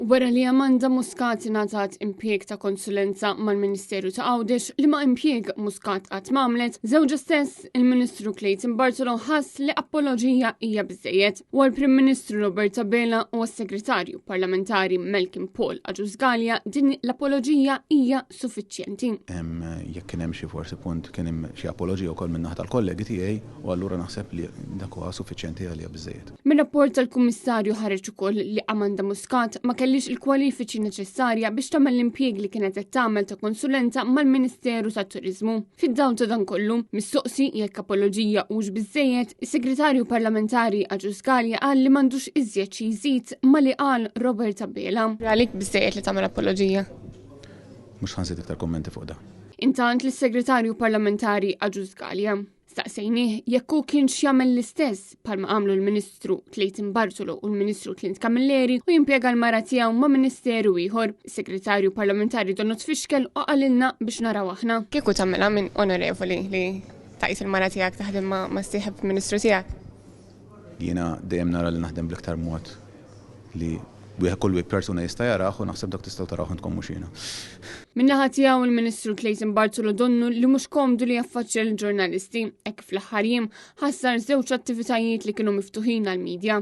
Wara li Amanda Muscat ingħatat impjieg ta' konsulenza mal-Ministeru ta' Għawdex li ma' impjieg Muscat qatt m'għamlet, żewġha stess, il-Ministru Clayton Bartolo ħass li apoloġija hija biżejjed. U għall-Prim Ministru Robert Abela u għas-Segretarju Parlamentari Malcolm Paul Agius Galea din l-apoloġija hija suffiċjenti. Jekk kien hemm xi forsi punt kien hemm xi apoloġija wkoll min-naħa tal-kollegi tiegħi u allura naħseb li dak huwa suffiċjenti għalija biżejjed. Mir-rapport tal-Kummissarju ħareġ ukoll li Amanda Muscat ma kellix il-kwalifiċi neċessarja biex tagħmel l-impjieg li kienet qed tagħmel ta' konsulenta mal-Ministeru tat-Turiżmu. Fid-dawl ta' dan kollu, mistoqsi jekk apoloġija hux biżejjed, is-Segretarju Parlamentari Agius Galea qal li m'għandux iżjed xi jżid ma li qal Robert Abela. Għalik biżejjed li tagħmel apoloġija? Mhux ħa nżid iktar kummenti fuq dan. Intant lis-Segretarju Parlamentari Agius Galea Staqsejnieh jekk hu kienx jagħmel l-istess bħalma għamlu l-Ministru Clayton Bartolo u l-Ministru Clint Camilleri u jimpjega l-mara tiegħu ma' ministeru ieħor. Is-Segretarju Parlamentari donnu tfixkel u qalilna biex naraw aħna. Kieku tagħmilha minn onorevoli li tgħid il-mara tiegħek taħdem ma' sieħeb Ministru tiegħek? Jiena dejjem nara li naħdem bl-iktar mod li wieħed kull persuna jista' jarah u naħseb dak tistgħu tarawh intkom mhux jiena. Min-naħa tiegħu il-Ministru Clayton Bartolo donnu li mhux komdu li jaffaċċja l-ġurnalisti hekk fl-aħħar jiem ħassar żewġ attivitajiet li kienu miftuħin għall-medja.